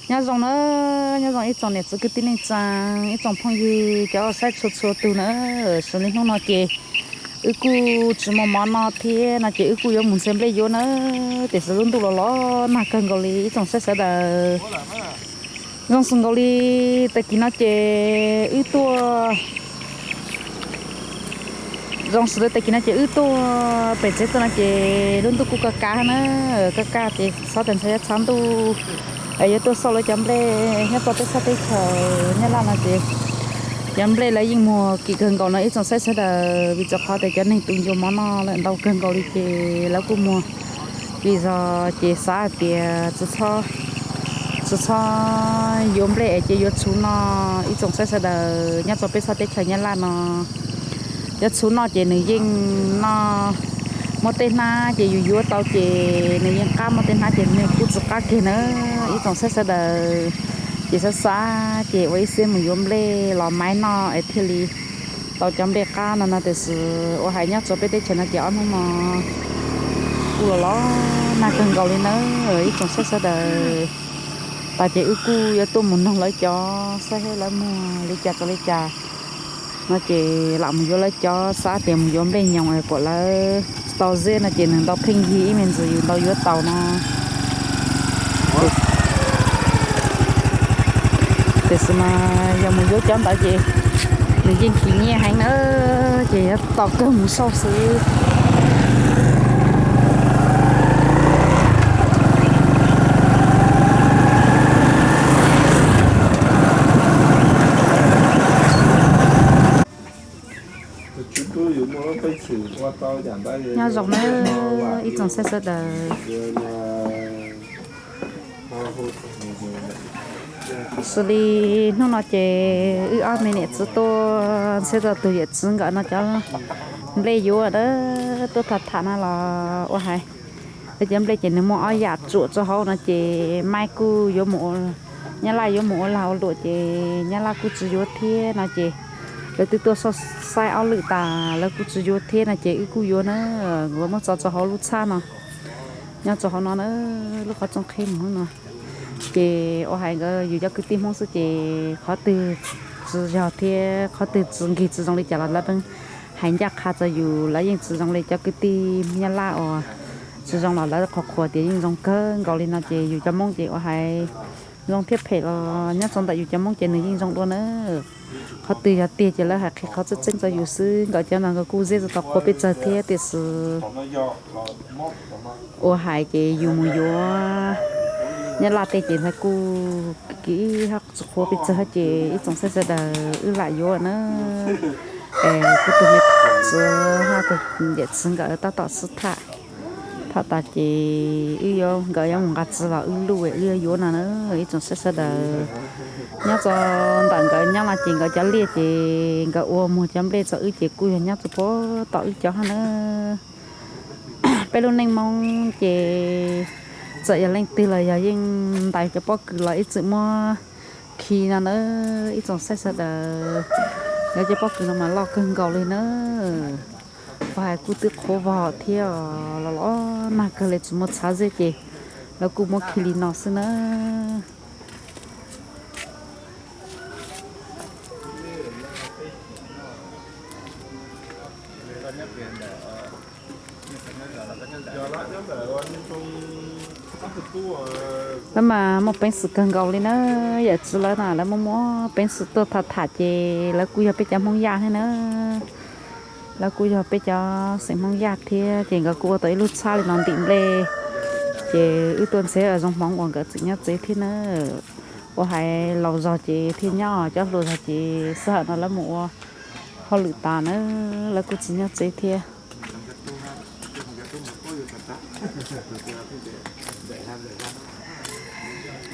Nyob zoo na, nyob zoo ib tsoom niam txiv kwv tij neej tsa, ib tsoom phooj ywg cov saib txhua txhua tus na. Xws li hnub no ces wb kuj tsis muaj mov noj thiab no ces wb kuj yuav mus ntxhia nplej yuav na. Tiam sis lub ntuj los los nag kawg nkaus li ib tsoom saib sawv daws. Zoo xws nkaus li tag kis no ces wb tuaj Zoo xws li tag kis no ces wb tuaj pem tsev tuaj no ces lub ntuj kuj kaj kaj na, kaj kaj ces txhob tas ntshe yuav txhab ntuj, yuav tuaj xauj lawv cov nplej nyob rau peb txhab teb chaws Nyab Laj no ces cov nplej lawv yeej muag kim kawg nkaus no ib tsoom saib sawv daws, vim rau qhov tias cov neeg tus yuav mov noj lawm ntau kawg nkaus li ces lawv kuj muag. Vim zog ces xav hais tias tsis txhob yuav nplej es ces yuav txhuv noj ib tsoom saib sawv daws nyob rau peb txhab teb chaws Nyab Laj no. Cov txhuv noj ces nws yeej noj, muaj tej hnab ces yus yuav tau ces nws yeej qab, muaj tej hnab ces nws kuj tsis qab kiag na. Ib tsoom saib sawv daws, ces xav xav ces ua ib xiab mus yuav nplej los maiv noj es thiaj li tau cov nplej qab no no tiam sis ua hais nyob rau peb teb chaws no ces ob hnub no kuj los los nag kawg nkaus li na ib tsoom saib sawv daws. Tas ces wb kuj yuav tuaj mus noog lawv cov saib lawv muag li cas rau li cas no ces lam mus yuav lawv cov, xav tias mus yuav nplej nyoos es puas lawv tau zeb no ces nws ntau pheej yig ib me ntsis yus ntau yuav tau no. Tiam sis mas yog mus yuav cov ntawd ces nws yeej kim nyiaj heev na, ces yuav tau kawg mus xauj xwb. Nyob zoo na ib tsoom saib sawv daws. Xws li hnub no ces wb ob me niam txiv tuaj ntxhiab rau tus yawm txiv nkawd no cov nplej yuav na, tuaj tham tham no los ua hais lawv cov nplej ces nws muaj ob yam tsuam rau hauv no ces maib kuj yuav mus, Nyab Laj yuav mus ua lag ua luam ces Nyab Laj kuj tsis yuav thiab no ces lawv twb tuaj xauj xaib ob lwm tas lawv kuj tsis yuav thiab no ces wb kuj yuav na, nkawd muab tso rau hauv lub txhab no, nyob rau hauv no na, lub qhov rooj qhib mus no. Ces ua hais nkawd yus cov kwv tij Hmoob xwb ces qhov twg tsis yog thiab qhov twg tsis nkig tsis zoo li cas los lawv hais ncaj qha rau yus, lawv yeej tsis zoo li cov kwv tij Nyab Laj uas tsis zoo los lawv qhuas qhuas tias yeej zoo kawg nkaus li no ces yus cov Hmoob ces ua hais zoo thiab phem los nyob rau ntawm yus cov Hmoob ces nws yeej zoo dua na. Qhov twg yog tiag ces lawv hais qhia qhov tseeb tseeb rau yus xwb, nkawd cov no nkawd kuj zeb tsis tau qhuav peb tsawg thiab tiam sis ua hais ces yus mus yuav Nyab Laj tej ces ntxhais kuj kim tsis qhuav peb tsawg ces ib tsoom saib sawv daws wb lam yuav na. Es kuv tus me txiv hab tus yawm txiv nkawd tab tom sib tham, tham tas ces wb yuav, nkawd yuav mus nqa txiv los wb luj wb yuav yuav no na ib tsoom saib sawv daws. Nyob rau ntawm nkawd nyob no ces nkawd cov liaj ces nkawd ua muag cov nplej rau wb ces kuj yog nyob rau puag tom wb cov hab na. Peb lub neej Hmoob ces txawm yog leej twg los yog yeej ntais cov pob kws los ib txwm muab khi no na ib tsoom saib sawv daws. Nkawd cov pob kws no mas loj kawg nkaus li na. Ua hais kuj twb qhuav vog thiab los los nag kawg li tsis muaj txhav zeb ces lawv kuj muab khi li no xwb na. Lawv mas muaj peev xwm kawg nkaus li na. Yawm txiv lawv na lawv muaj muaj peev xwm tuaj tham tham ces lawv kuj yog peb cov Hmoob Yaj thiab na. Lawv kuj yog peb cov xeem Hmoob Yaj thiab ces nkawd kuj ua tau ib lub txhab li no ntim nplej. Ces wb tuaj ntxhiab zoo hmoov uas nkawd tseem nyob tsev thiab na. Ua hais laus zog ces thiaj nyob, cov hluas zog ces sij hawm no lawv mus ua hauj lwm tas na, lawv kuj tsis nyob tsev thiab.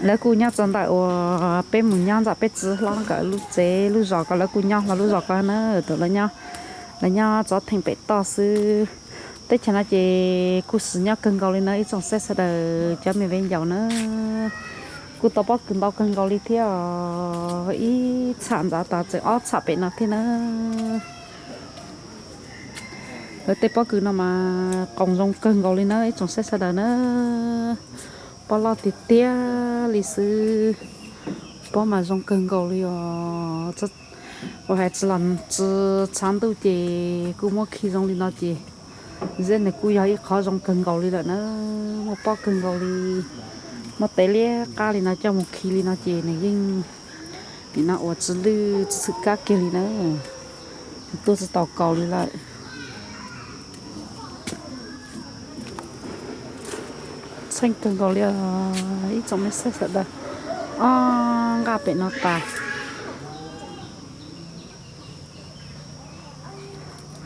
Lawv kuj nyob rau ntawm uas peb mus nyob ntawm peb txiv hlob nkawd lub tsev lub zos ko, lawv kuj nyob hlo lub zos ko na, tus lawv nyob, lawv nyob tsob theem pem toj xwb. Teb chaws no ces kuj sim nyob kawg nkaus li na ib tsoom saib sawv daws cov me viv ncaus na. Kuj tau pob kws ntau kawg nkaus li thiab, ib txham ntxav tas tseem ob txham pem no thiab na. Lawv tej pob kws no mas qoos zoo kawg nkaus li na ib tsoom saib sawv daws na. Pob loj tiag tiag. Li xwb, pob mas zoo kawg nkaus li os. Uas hais tsis los tsis tshav ntuj ces kuj muab khi zoo li no ces zeb nws kuj yog ib qhov zoo kawg nkaus li lawm na. Muaj pob kawg nkaus li, muaj tes liab qab li no coj mus khi li no ces nws yeej nim no uas tsis lwj tsis txhwm kab kiag li na. Tuaj tsis tau kaus li lawm. Txheej kawg nkaus li os ib tsoom me xeeb sawv daws. Ob nqaj pem no tas,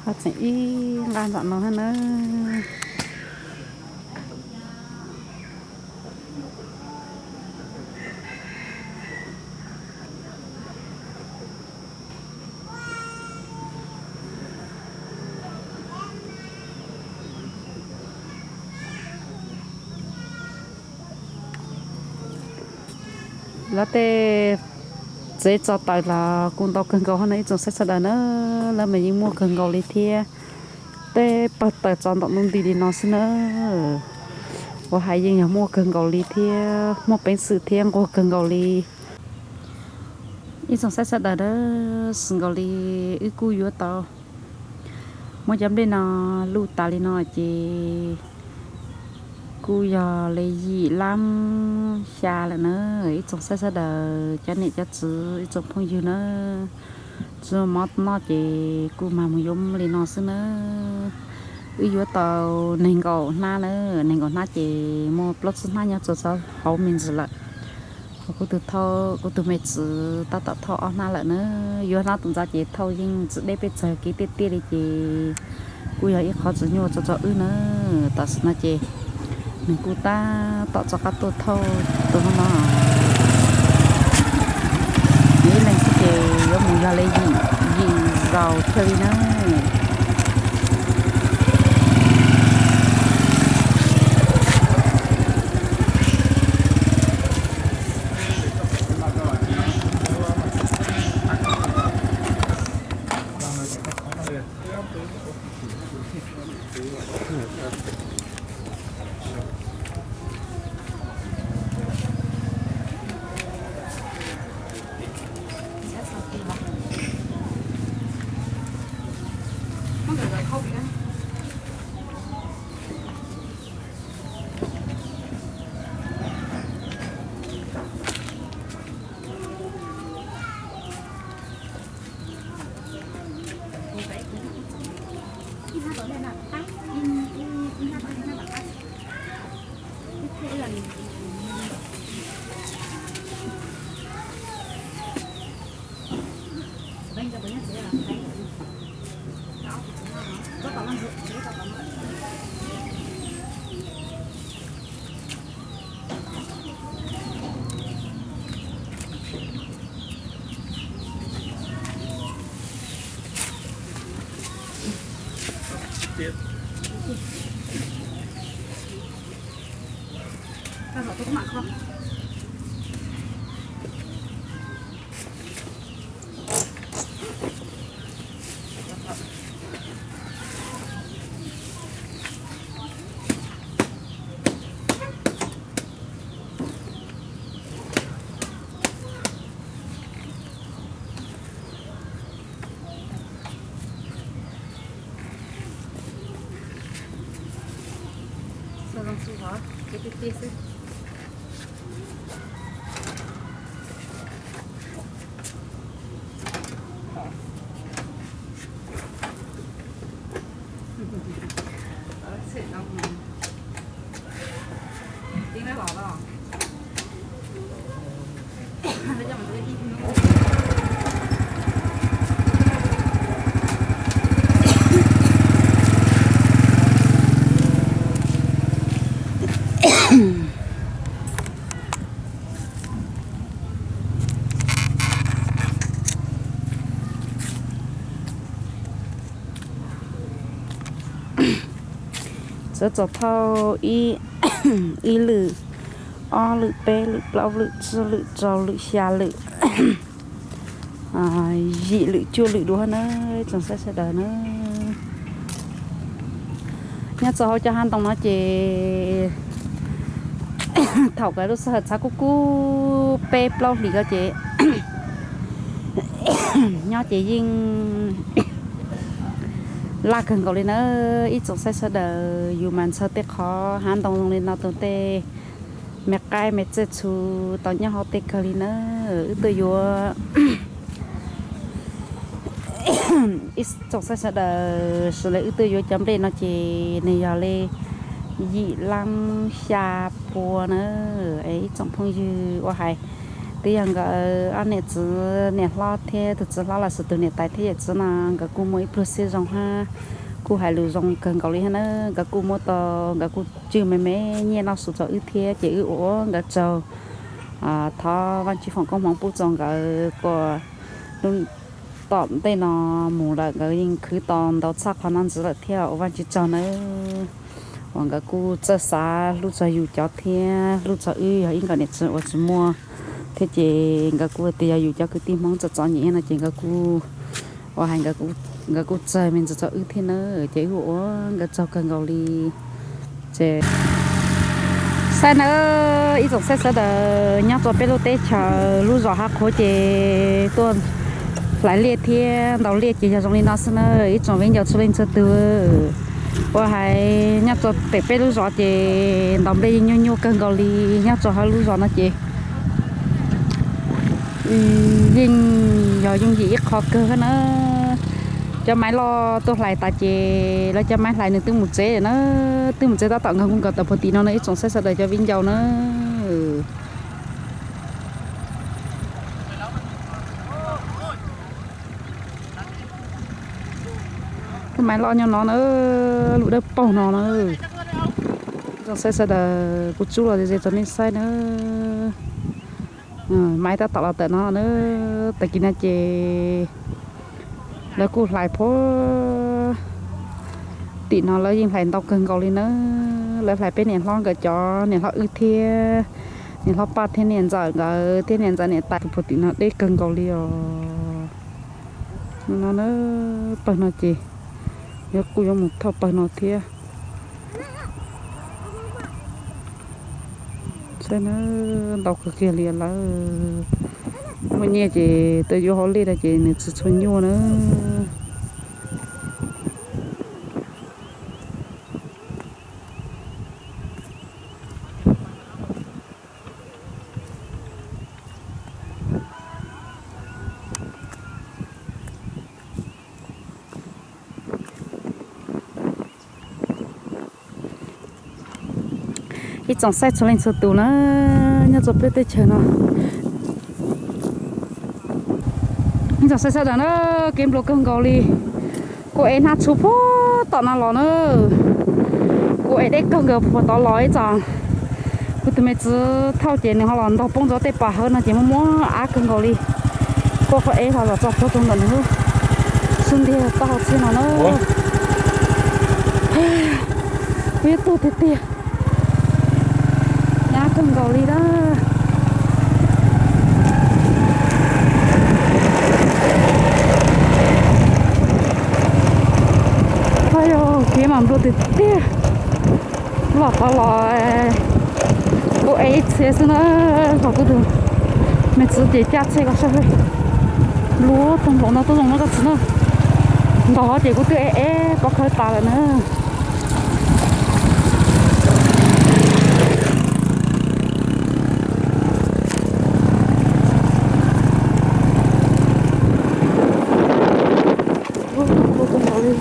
ho tseem ib nqaj ntawm no thiab na. Lawv tej tsev tso taws los kuj ntau kawg nkaus hos na ib tsoom saib sawv daws na. Lawv mas yeej muaj kawg nkaus li thiab. Tej pawg taws tso ntaum ntuj nti li no xwb na. Uas hais yeej yog muaj kawg nkaus li thiab muaj peev xwm thiab nquag kawg nkaus li. Ib tsoom saib sawv daws na, xwm nkaus li wb kuj yuav tau muab cov nplej no luj tas li no ces kuj yog li yim lab xya lawm na. Ib tsoom saib sawv daws, cov niam cov txiv, ib tsoom phooj ywg na, tsis muaj mov noj ces kuj mag mus yuav li no xwb na. Wb yuav tau nees nkaum hnab na, nees nkaum hnab ces muaj plaub tsib hnab nyob txog hauv me ntsis lawm. Kuv tus thauj, kuv tus me txiv tab tom thauj ob hnab lawm na. Yuav hnab tus ntxa ces thauj yeej tsis deb pes tsawg, kev tiaj tiaj li ces kuj yog ib qhov tsis nyuaj tso tso wb na. Tam sim no ces nws kuj tab tom tso qab tuaj thauj tus no no. Nws ib leeg xwb ces yuav mus yog li yim zaus thiaj li na. Txog zoo xwb os, kev tiaj tiaj xwb. Txawm txog thauj ib, ib lwm, ob lwm, peb lwm, plaub lwm, tsib lwm, rau lwm, xya lwm, yim lwm, cuaj lwm dua na, tsoom saib sawv daws na. Nyob txog hauv cov hav ntoo no ces Thaum kawg lub sij hawm txhab kub kub peb plaub hlis ko ces nyob ces yeej laj kawg nkaus li na. Ib tsoom saib sawv daws, yus mas ntshaw tej qhov hav ntoo zoo li no tus tej me qaib me txej txhu tau nyob hauv tej kawg li na. Wb tuaj yuav ib tsoom saib sawv daws, sawv daws wb tuaj yuav cov nplej no ces nws yog li yim lab xya pua na. Ib tsoom phooj ywg ua hais, twb yog nkawd ob niam txiv niam hlob thiab tus txiv hlob los sis tus niam tais thiab yawm txiv no nkawd kuj muaj ib pluag siab zoo hab kuj hais lus zoo kawg nkaus li hab na. Nkawd kuj muab tau, nkawd kuj tswj me me nyiaj noj su rau wb thiab ces wb ua ua nkawd tsaug. Thov Vaajtswv foom koob hmoov pub rau nkawd kuas lub tom ntej no mus lawm nkawd yeej khwv tau ntau tshaj qhov no ntxiv lawm thiab ua Vaajtswv tsaug nawb. Uas nkawd kuj txawj xav hlub txog yus cov thiab hlub txog wb yog ib nkawm niam txiv uas tsis muaj thiab ces nkawd kuj tias yog yus cov kwv tij Hmoob txom txom nyem no ces nkawd kuj ua hais nkawd kuj txawg me ntsis rau wb thiab na. Ces wb ua ua nkawd tsaug kawg nkaus li. Ces saib nawb, ib tsoom saib sawv daws, nyob rau peb lub teb chaws lub zos Hav Qhuav ces tuaj hlais liaj thiab ntaus liaj ces yog zoo li no xwb na ib tsoom viv ncaus txhua leej txhua tug. Ua hais nyob rau pem peb lub zos ces ntaus nplej yeej nyuaj nyuaj kawg nkaus li. Nyob rau hauv lub zos no ces yeej yog yooj yim ib qho kawg na. Cov Maiv Loj tuaj hlais tas ces lawv cov Maiv hlais nws twb mus tsev na, twb mus tsev tab tom nkag nkuj nkag tawm puag tim no na ib tsoom saib sawv daws cov viv ncaus na. Lub Maiv Loj nyob no na, lub dawb paug no na. Ib tsoom saib sawv daws, kuv tsub los ze rau nej saib na. Maiv tab tom los tawm no na, tag kis no ces lawv kuj hlais puag tim no lawv yeej hlais ntau kawg nkaus li na. Lawv hlais peb niam hlob nkawd cov niam hlob wb thiab niam hlob Paj thiab niam ntxawm nkawd thiab niam ntxawm niam tais puag tim no deb kawg nkaus li os. No na, pawg no ces yuav kuj yuav mus thauj pawg no thiab. Saib na, ntau kawg kiag li lawm. Muaj nyiaj ces tuaj yuav hauv lej no ces nws tsis tshua nyuaj na. Ib tsoom saib txhua leej txhua tus na, nyob rau peb teb chaws no. Ib tsoom saib sawv daws na, kev npluas kawg nkaus li. Kuv ev hnab txhuv puag tom no los na. Kuv ev deb kawg nkaus puag tod los ib tsoom. Kuv tus me txiv thauj ces nws ho los ntog poob rau tej pas hawv no ces muaj muab av kawg nkaus li. Kuv qhov ev ho los txog puag rau ntawm nws lub xub ntiag taub hau txhiab no na. Kuv yuav tuag tiag tiag. Nyab kawg nkaus li na. Yog kev mas npluas tiag tiag. Los qhov los kuv ev ib txhia xwb na, qhov kuv tus me txiv ces caj txhia ko sab lub tag npaum no tuaj zoo na koj txiv na. Ntog ces kuv twb ev ev pov khawv tas lawm na.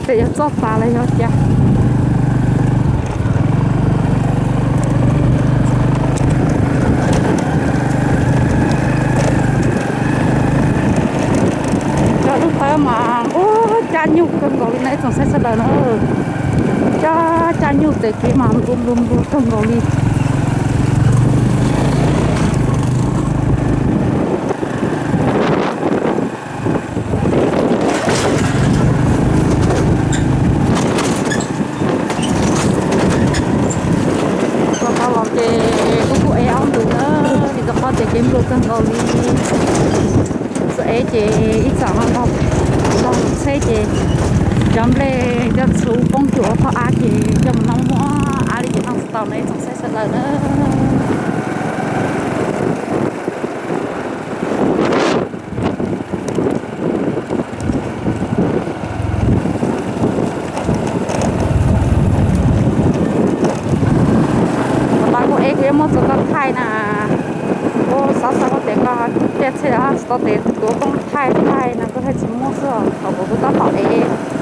Ces yog txoj tas los yog cas? Cov lub tawb mas ub cab nyuj kawg nkaus li na ib tsoom saib sawv daws na. Cab cab nyuj ces kev mas npluas npluas npluas kawg nkaus li. Los tau los ces kuj kuj ev ob ntus na, vim rau qhov tias kev npluas kawg nkaus li. Txawm ev ces ib tsam no nrog tsheb ces cov nplej coj txhuv poob cuag hauv tog av ces coj mus noj muab av li ces noj Tau no ib tsoom saib sawv daws na. Ua ntej kuv ev kuv yuav muab txuas koj thaij na. Kuv xav xav hais tias koj tiaj txhij los tsis tau tes tuav koob thaij thaij no kuv thiaj tsis muab xwb, thaum kuv tab tom ev.